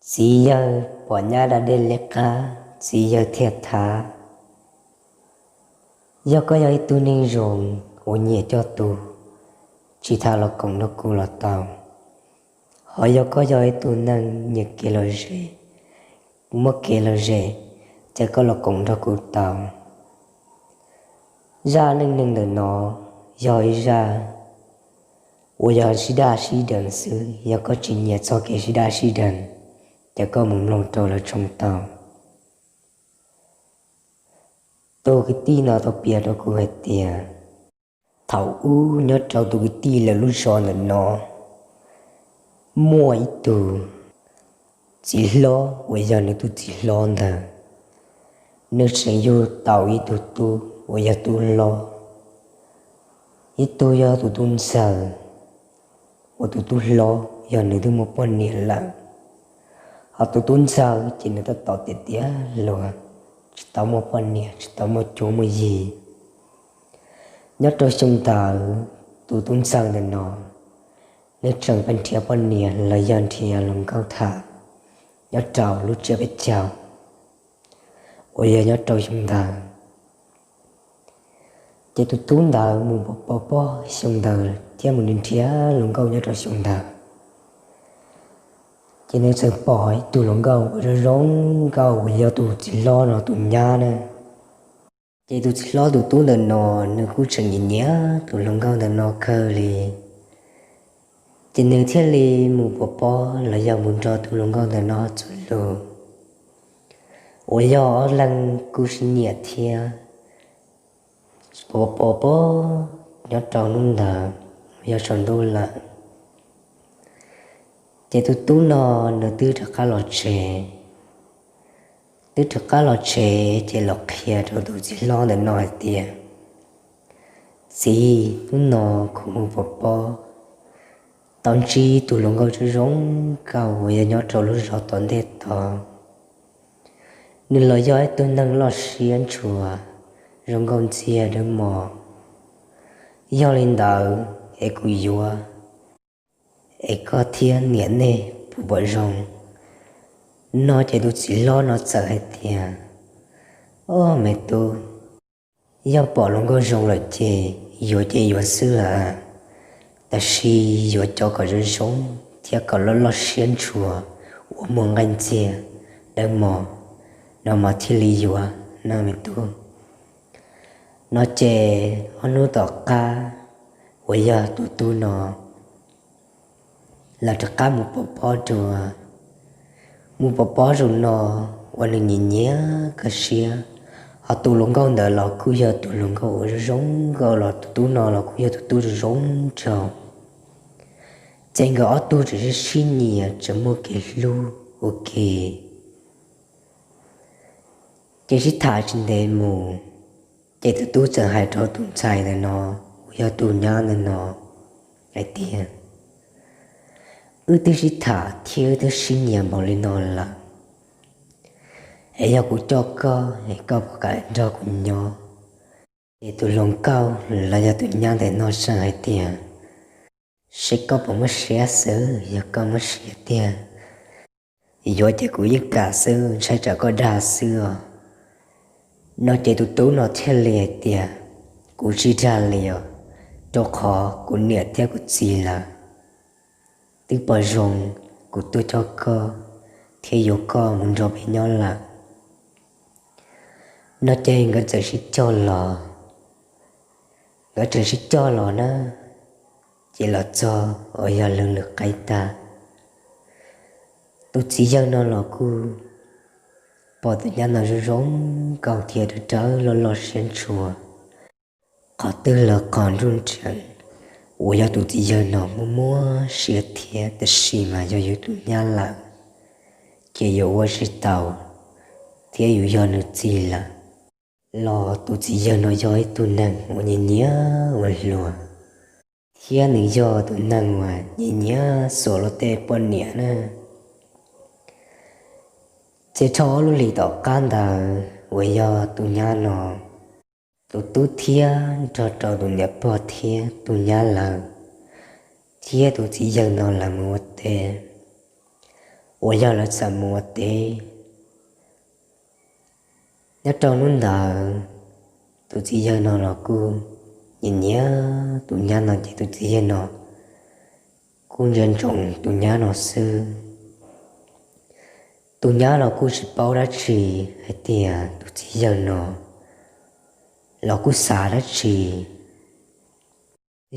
Txiv yawg pom nyab da dej liab qab, txiv yawg thiaj tham: Yog koj yog ib tug neeg zoo uas nyiam coj tug, tsis tas los koom nrog kuv los tau. Ho yog koj yog ib tug neeg nyiam kev lom zem, muaj kev lom zem, ces koj los koom nrog kuv tau. Zaj neej neeg ntawm no yog ib zaj uas yog sib daj sib deev xwb. Yog koj tsis nyiam txoj kev sib daj sib deev, ces koj mus mloog rau lawv tshooj tau. Tus kwv tij no tau piav rau kuv hais tias, thaum ub nyob rau tus kwv tij lawv lub zos ntawm no, muaj ib tug txiv hlob uas yog nws tus txiv hlob ntawd, nws tseem yug tau ib tug tub uas yog tub hlob, ib tug yog tus tub ntxawg, uas tus tub hlob yog nws twb muaj poj niam lawm. Ho tus tub ntxawg ces nws tab tom tiav tiav luag, tsis tau muaj poj niam, tsis tau muaj cuab muaj yig. Nyob rau xyoo ntawd, tus tub ntxawg ntawm no, nws tseem pheej nrhiav poj niam los yog nrhiav hluas nkauj tham nyob rau lub tsiab peb caug uas yog nyob rau xyoo ntawd. Ces tus tub ntawd mus pov pob xyoo ntawd thiab mus nrhiav hluas nkauj nyob rau xyoo ntawd, ces nws txawm pom ib tug hluas nkauj uas zoo zoo nkauj uas yog tus txiv hlob no tus nyab na. Ces tus txiv hlob tus tub ntawm no, nws kuj tseem nyiam nyiam tus hluas nkauj ntawm no kawg li. Ces nws thiaj li mus pov pob los yog mus nrog tus hluas nkauj ntawm no txuas lus, uas yog ob leeg kuj sib nyiam thiab. Pov pov pob nyob rau hnub ntawd yog tsaus ntuj lawm, ces tus tub no nws twb rov qab los tsev. Twb rov qab los tsev ces los qhia rau tus txiv hlob ntawm no hais tias, txiv, hnub no kuv mus pov pob, tau ntsib tus hluas nkauj zoo zoo nkauj uas yog nyob rau lub zos tom ntej tod. Nws los yog ib tug neeg loj siab ntshua, zoo nkauj ntxiag dawb mos. Yog li ntawd es kuv yuav, es koj thiab niam nej puas pom zoo? No ces tus txiv hlob no txawm hais tias, o me tub, yog pom hluas nkauj zoo lawm ces yuav ces yuav xwb lawm, tab sis yuav cov kom zoo zoo thiab kom loj loj siab ntshua uas muaj nqaij ntxiag dawb mos, no mas thiaj li yuav no me tub. No ces ob hnub tom qab uas yog tus tub no lawv rov qab mus pov pob dua. Mus pov pob zaum no uas nws nyiam nyiam kawg siab, ho tus hluas nkauj ntawd los kuj yog tus hluas nkauj uas zoo zoo nkauj, los tus tub no los kuj yog tus tub zoo zoo nraug. Ces nkawd ob tug tseem sib sib nyiam, tseem muaj kev hlub ua ke. Ces sib tham tsis ntev mus, ces tus tub txawm hais rau tus ntxhais ntawm no, uas yog tus nyab ntawm no hais tias, wb twb sib tham thiab wb twb sib nyiam npaum li no lawm, es yog kuv coj koj es koj puas kam nrog kuv nyob? Ces tus hluas nkauj los yog tus nyab ntawm no txawm hais tias, seb koj puas muaj siab xwb, yog koj muaj siab tiag, yuav ces kuv yeej kam xwb, ntshai tsam koj dag xwb os. No ces tus tub no thiaj li hais tias, kuv tsis dag li os, rau qhov kuv niam thiab kuv txiv lawv twb pom zoo kuv tuaj coj koj thiab yuav koj mus nrog peb nyob lawm. No ces nkawd txawm sib coj los, nkawd tseem sib coj los na, ces los txog uas yog lwm lwm qaib tag, tus txiv yawg no los kuj pom tus nyab no zoo zoo nkauj thiab rawv rawv loj loj siab ntshua. Qhov twg los qhov nruj nreem, uas yog tus txiv yawg no muaj muaj siab thiab, tab sis mas yog yus tus nyab lawm, ces yuav ua tsis tau, thiab yus yog nws txiv lawm. Los tus txiv yawg no yog ib tug neeg uas nyiam nyiam ua hluas, thiab nws yog tus neeg uas nyiam nyiam xuas luag tej poj niam na. Ces dhau ob lub hlis tom qab ntawd uas yog tus nyab no, tus tub thiab nrog rau tus niam pog thiab tus nyab lawv, thiab tus txiv yawg no lawv mus ua teb. uas yog lawv txawm mus ua teb. Nyob rau hnub ntawd, tus txiv yawg no los kuj nyiam nyiam tus nyab no ces tus txiv yawg no kuj ntsia ntsoov tus nyab no xwb. Tus nyab los kuj tsis paub dab tsi hais tias tus txiv yawg no los kuj xav dab tsi.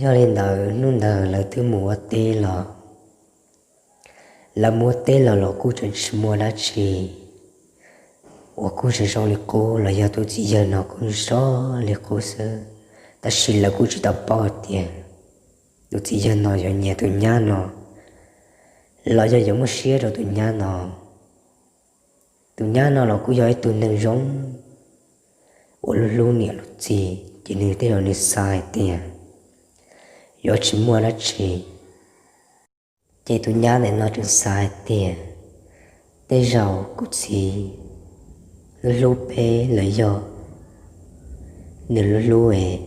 Yog li ntawd hnub ntawd lawv twb mus ua teb los, lawv mus ua teb los los kuj tseem tsis muaj dab tsi uas kuj zoo zoo li qub los yog tus txiv yawg no kuj zoo li qub xwb. Tab sis lawv kuj tsis tau paub hais tias tus txiv yawg no yuav nyiam tus nyab no los yog yuav muaj siab rau tus nyab no. Tus nyab no los kuj yog ib tug neeg zoo uas hlub hlub niam hlub txiv, ces nws tej zaum nws xav hais tias yuav tsis muaj dab tsi. Ces tus nyab ntawm no tseem xav hais tias tej zaum kuv txiv hlub hlub peb los yog nws hlub hlub es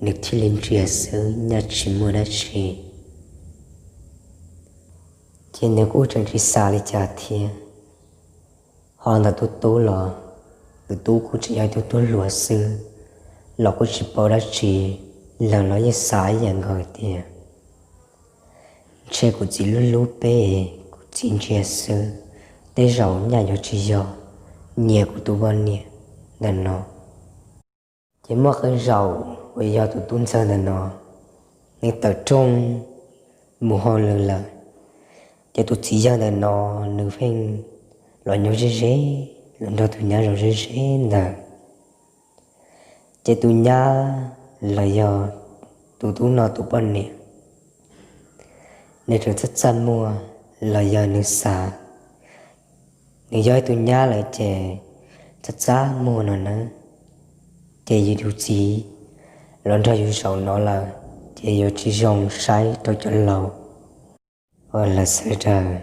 nws thiaj li ntsia xwb, nyaj tsis muaj dab tsi. Ces nws kuj tseem tsis xav li cas thiab. Ho ntawm tus tub los, tus tub kuj tseem yog ib tug tub hluas xwb, los kuj tsis paub dab tsi, leej los yeej xav ib yam nkaus tias ntshe kuv txiv hlub hlub peb, kuv txiv ntsia xwb, tej zaum nyaj yuav tsis yog, nyias kuv tus poj niam ntawm no. Ces muaj qee zaum uas yog tus tub ntxawg ntawm no, nws tawm rooj mus hauj lwm lawm, ces tus txiv yawg ntawm no nws pheej los nyob ze ze, los nrog tus nyab zaum ze ze ntawd. Ces tus nyab los yog tus tub no tus poj niam, nws tseem txaj txaj muag los yog nws xav, nws yog ib tug nyab lawm ces txaj txaj muag no na, ces yus tus txiv los nrog yus zaum no lawm ces yuav tsis zoo saib rau cov laus uas lawv sawv daws.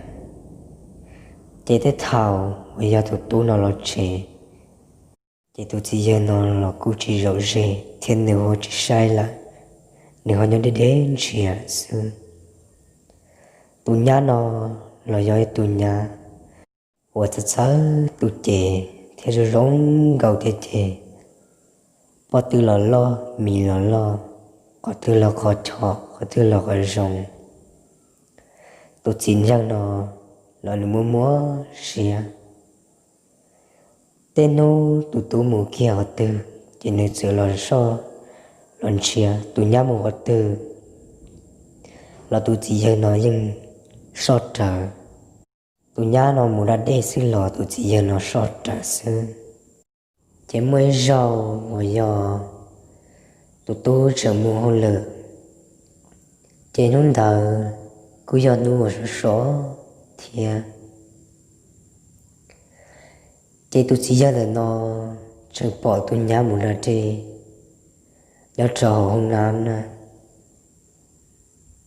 Ces tej thaum uas yog tus tub no los tsev, ces tus txiv yawg no los kuj tsis zaum ze thiab nws ua tsis saib lawm, nws ho nyob deb deb ntsia xwb. Tus nyab no los yog ib tug nyab uas txawj txawj tu cev thiab zoo zoo nkauj thiab ces, pob tw los loj, mis los loj, qhov twg los qhov chom, qhov twg los qhov zoo. Tus txiv yawg no los nws muaj muaj siab. Tej hnub tus tub mus kiag qhov twg, ces nws txawm los soj los ntsia, tus nyab mus qhov twg los tus txiv yawg no yeej soj rawv. Tus nyab no mus da dej xwb los tus txiv yawg no soj rawv xwb. Ces muaj ib zaug uas yog tus tub tseem mus hauj lwm, ces hnub ntawd kuj yog hnub uas sov sov thiab. Ces tus txiv yawg ntawm no tseem pom tus nyab mus da dej nyob rau hauv hoob nab na.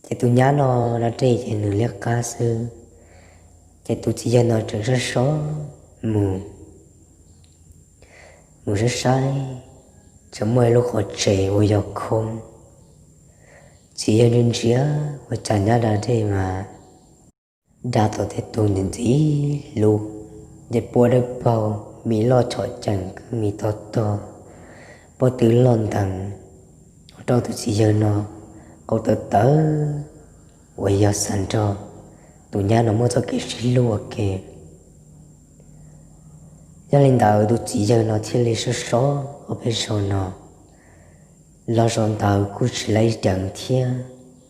Ces tus nyab no da dej ces nws liab qab xwb, ces tus txiv yawg no tseem sab sov mus, mus saib saib, tseem muaj ib lub qhov tsev uas yog khoob. Txiv yawg ntsia ntsia ua cas nyab da dej mas da tau tej tug ntxim ntxim hlub, ces pua dawb paug, mis loj chom cees, kwj mis tog tog, pob tw loj ntees, ua rau tus txiv yawg no qau tawv tawv uas yog xav nrog tus nyab no muaj txoj kev sib hlub ua ke. Yog li ntawd tus txiv yawg no thiaj li sab sov ob peb zaug no, los zaum ntawd kuj tsis lab ceev thiab,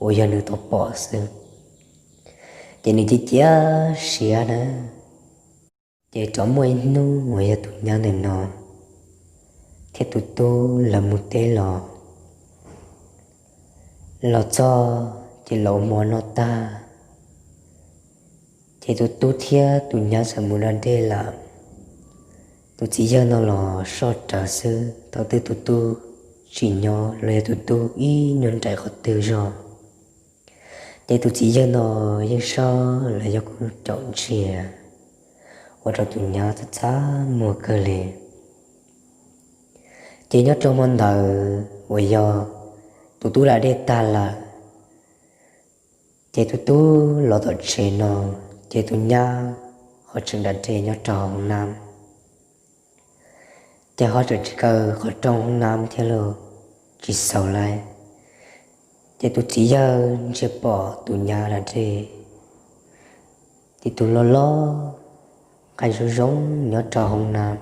uas yog nws tau pom xwb. Ces nws cia cia siab na, ces rov muaj ib hnub uas yog tus nyab ntawm no thiab tus tub lawv mus teb los, los txog ces los ua hmo noj tag, ces tus tub thiab tus nyab txawm mus da dej lawm. Tus txiv yawg no los soj rawv xwb, thaum twg tus tub tsis nyob los yog tus tub ib nyuag nraim qhov twg zog, ces tus txiv yawg no yeej soj los yog kuj caum ntsia, ua rau tus nyab txaj txaj muag kawg li. Ces nyob rau hmo ntawd uas yog tus tub da dej tag lawm, ces tus tub los tom tsev no, ces tus nyab uas tseem da dej nyob rau hoob nab. Ces ho tseem tsis kaw qhov rooj hoob nab thiab lauj, tsis xaus li. Ces tus txiv yawg ntsia pom tus nyab da dej, ces tus loj loj nqaij zoo zoo nyob rau hoob nab.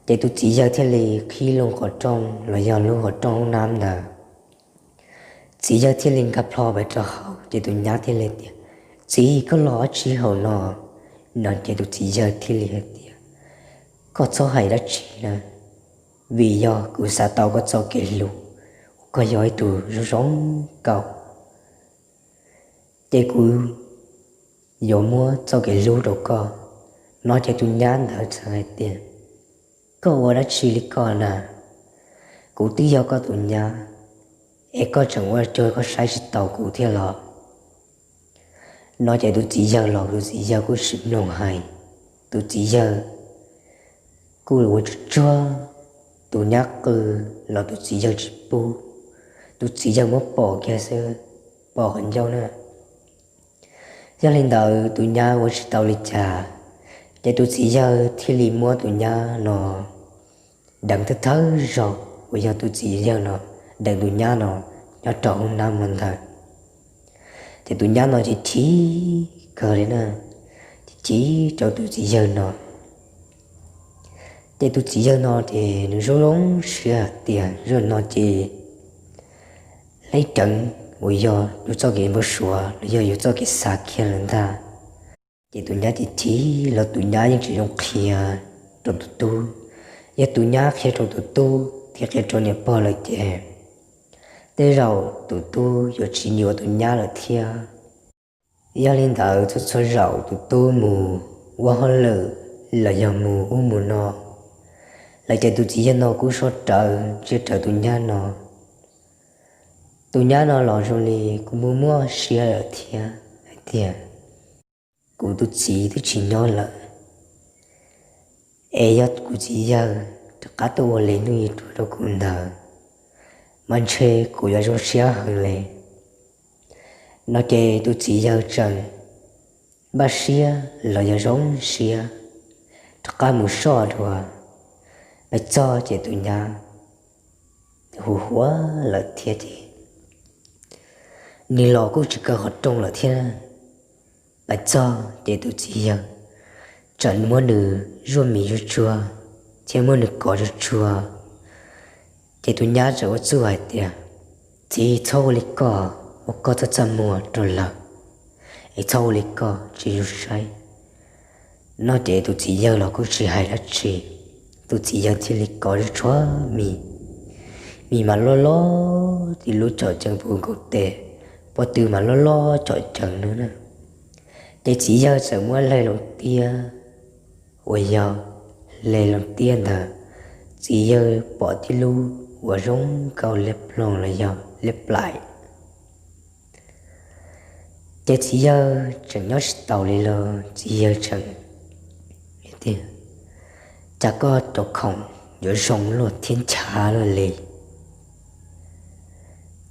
Ces tus txiv yawg thiaj li qhib lub qhov rooj los yog lub qhov rooj hoob nab ntawd. Txiv yawg thiaj li nkag plho pes rau hauv, ces tus nyab thiaj li tias, Txiv, koj los ua dab tsi hauv no? No ces tus txiv yawg thiaj li hais tias, Koj txhob hais dab tsi na, vim yog kuv xav tau koj txoj kev hlub, uas koj yog ib tug zoo zoo nkauj, ces kuv yuav muab txoj kev hlub rau koj. No ces tus nyab ntawd txawm hais tias, Koj ua dab tsi li koj na? Kuv twb yog koj tus nyab, es koj tseem ua cas koj saib tsis taus kuv thiab los? No ces tus txiv yawg los tus txiv yawg kuj tsis mloog hais, tus txiv yawg kuj ua tsuag tsuag, tus nyab qw los tus txiv yawg tsis pub, tus txiv yawg muab pom kiag xwb, pom qhov ncauj na. Yog li ntawd tus nyab ua tsis tau li cas, ces tus txiv yawg thiaj li muab tus nyab no deev thawj thawj zaug, uas yog tus txiv yawg no deev tus nyab no nyob rau hoob nab ntawd. Ces tus nyab no ces chim kawg li na, ces chim rau tus txiv yawg no. Ces tus txiv yawg no ces nws zoo zoo siab hais tias zaum no ces leb ceev uas yog yus txoj kev npau suav los yog yus txoj kev xav kiag lawm ntag. Ces tus nyab ces chim los tus nyab yeej tsis zoo qhia rau tus tub. Yog tus nyab qhia rau tus tub thiab qhia rau niam pog lawm ces tej zaum tus tub yuav tsis yuav tus nyab lawm thiab. Yog li ntawd txhua txhua zaum tus tub mus ua hauj lwm los yog mus ub mus no lawm ces tus txiv yawg no kuj soj rawv ntsia rawv tus nyab no. Tus nyab no los zoo li kuj muaj muaj siab lawm thiab hais tias, Kuv tus txiv twb tsis nyob lawm, es yog kuv txiv yawg rov qab tuaj ua li hnub ib rau kuv ntawd, mas ntshe kuv yuav zoo siab heev li. No ces tus txiv yawg tseem npaj siab los yog zoo siab rov qab mus soj dua. Pais txog ces tus nyab hu huav lawm thiab ces nws los kuj tsis kaw qhov rooj lawm thiab. Pais txog ces tus txiv yawg tseem muab nws zuaj mis zuaj tsuag thiab muab nws kov tsuag tsuag. Ces tus nyab tseem ua txuj hais tias, Txiv, txhob ua li koj, ua koj txaj txaj muag rau lawv, es txhob ua li koj tsis zoo saib. No ces tus txiv yawg los kuj tsis hais dab tsi, tus txiv yawg thiaj li kov tsuag tsuag mis, mis mas loj loj tib lub com cees puv nkaus tes, pob tw mas loj loj com cees no na. Ces txiv yawg txawm muab hle loo tiab, uas yog hle loo tiab ntawd, txiv yawg pom tib lub uas zoo nkauj liab ploog los yog liab plaim. Ces txiv yawg tseem nyob tsis taus li los txiv yawg tseem, Cas koj cov khoom yuav zoo luaj thiab nchav luaj li?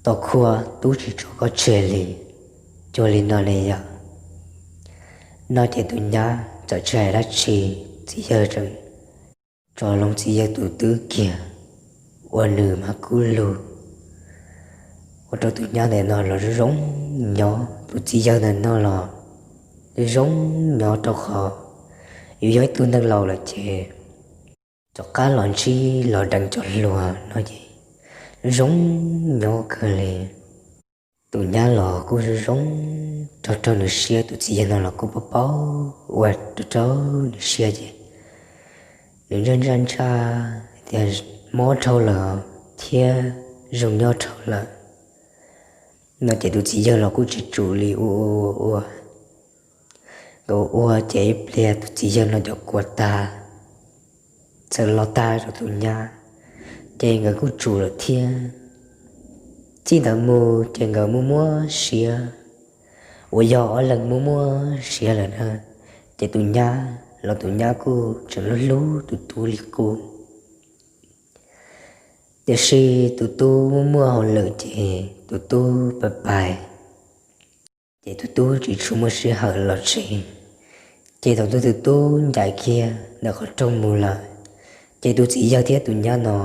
Tos khua tub tsis tso koj tseg li, cuag li no ne yom? No ces tus nyab txawm tsis hais dab tsi, txiv yawg tseem tso loo txiv yawg tus twb kiag, ua nws mas kub lug, ua rau tus nyab ntawm no los zoo zoo nyob, tus txiv yawg ntawm no los zoo zoo nyob rau qhov yus yog ib tug neeg laus lawm ces rov qab los ntsib los deev cov hluas no ces zoo zoo nyob kawg li. Tus nyab los kuj zoo zoo, raug raug nws siab, tus txiv yawg no los kuj paub paub ua raug raug nws siab ces nws ntsaj ntsaj ntsaj tias mob dhau lawm thiab zoo nyob dhau lawm. No ces tus txiv yawg los kuj tsis tsum li, ua ua ua ua, nkawd ua ces ib pliag tus txiv yawg no cov kua tag, txawm los tag rau tus nyab, ces nkawd kuj tsum lawm thiab. Txij ntawd mus ces nkawd muaj muaj siab, uas yog ob leeg muaj muaj siab lawm na, ces tus nyab los tus nyab kuj tseem hlub hlub tus tub li qub. Tiam sis tus tub muaj muaj hauj lwm ces tus tub pais pais, ces tus tub tsis tshua muaj sij hawm los tsev. Ces thaum tus tub ncaim kiag ntawm qhov rooj mus lawm, ces tus txiv yawg thiab tus nyab no,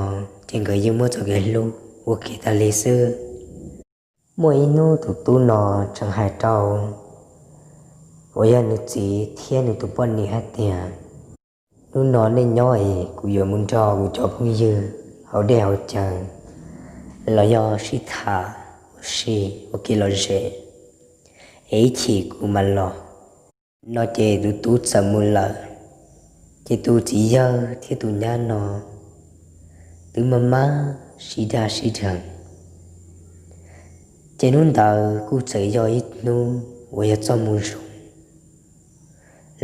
ces nkawd yeej muab txoj kev hlub ua ke tas li xwb. Muaj ib hnub tus tub no tseem hais rau uas yog nws txiv thiab nws tus poj niam hais tias, hnub no nej nyob es kuv yuav mus nrog kuv cov phooj ywg haus dej haus cawv los yog sib tham ua si ua kev lom zem es ib chim kuv mam los no. Ces tus tub txawm mus lawm, ces tus txiv yawg thiab tus nyab no twb maj mam sib dag sib deev. Ces hnub ntawd kuj txawm yog ib hnub uas yog txoj moo zoo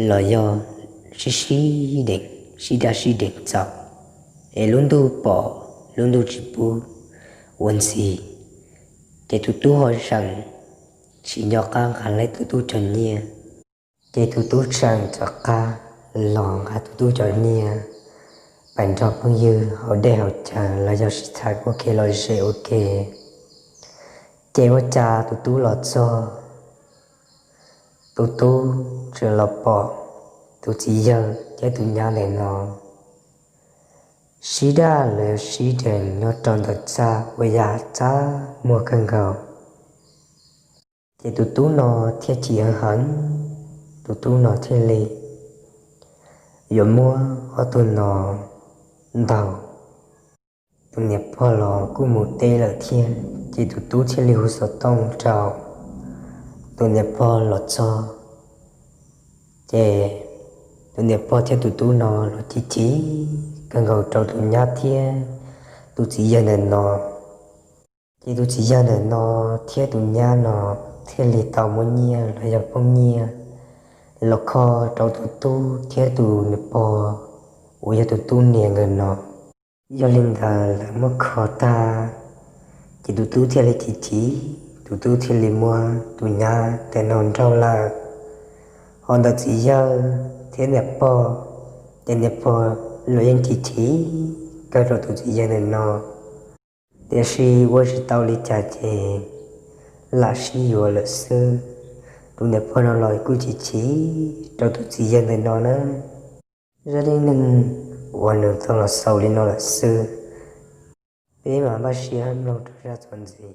los yog sib sib deev, sib dag sib deev txaus, es lub ntuj pom lub ntuj tsis pub ua ntxiv. Ces tus tub ho zeem tsis nco qab nqa tus tub cov nyiaj, ces tus tub tseem rov qab los nqa tus tub cov nyiaj pab nrog phooj ywg haus dej haus cawv los yog sib tham ua kev lom zem ua ke. Ces ua cas tus tub los txog, tus tub tseem los pom tus txiv yawg thiab tus nyab ntawm no sib dag los yog sib deev nyob rau ntawm txaj uas yog txaj muag kawg nkaus. Ces tus tub no thiaj chim heev heev, tus tub no thiaj li yuav muab ob tug no ntaus. Tus niam pog los kuj mus teb lawm thiab, ces tus tub thiaj li hu xov tooj rau tus niam pog los txog. Ces tus niam pog thiab tus tub no los chim chim kawg nkaus rau tus nyab thiab tus txiv yawg ntawm no. Ces tus txiv yawg ntawm no thiab tus nyab no thiaj li tau muab nyiaj los yog poob nyiaj los kho rau tus tub thiab tus niam pog uas yog tus tub niam nkawd no. Yog li ntawd lawv muab kho tag, ces tus tub thiaj li chim chim, tus tub thiaj li muab tus nyab ntawm no nrauj lawm. Ho ntawm txiv yawg thiab niam pog, ces niam pog los yeej chim chim kawg rau tus txiv yawg ntawm no. Tiam sis ua tsis tau li cas ces lam sib yuav lawm xwb. Tus niam pog no los kuj chim chim rau tus txiv yawg ntawm no na. Zaj dab neeg uas nws tau los xaus li no lawm xwb. Peb mam npaj siab mloog rau zaj txuas ntxiv.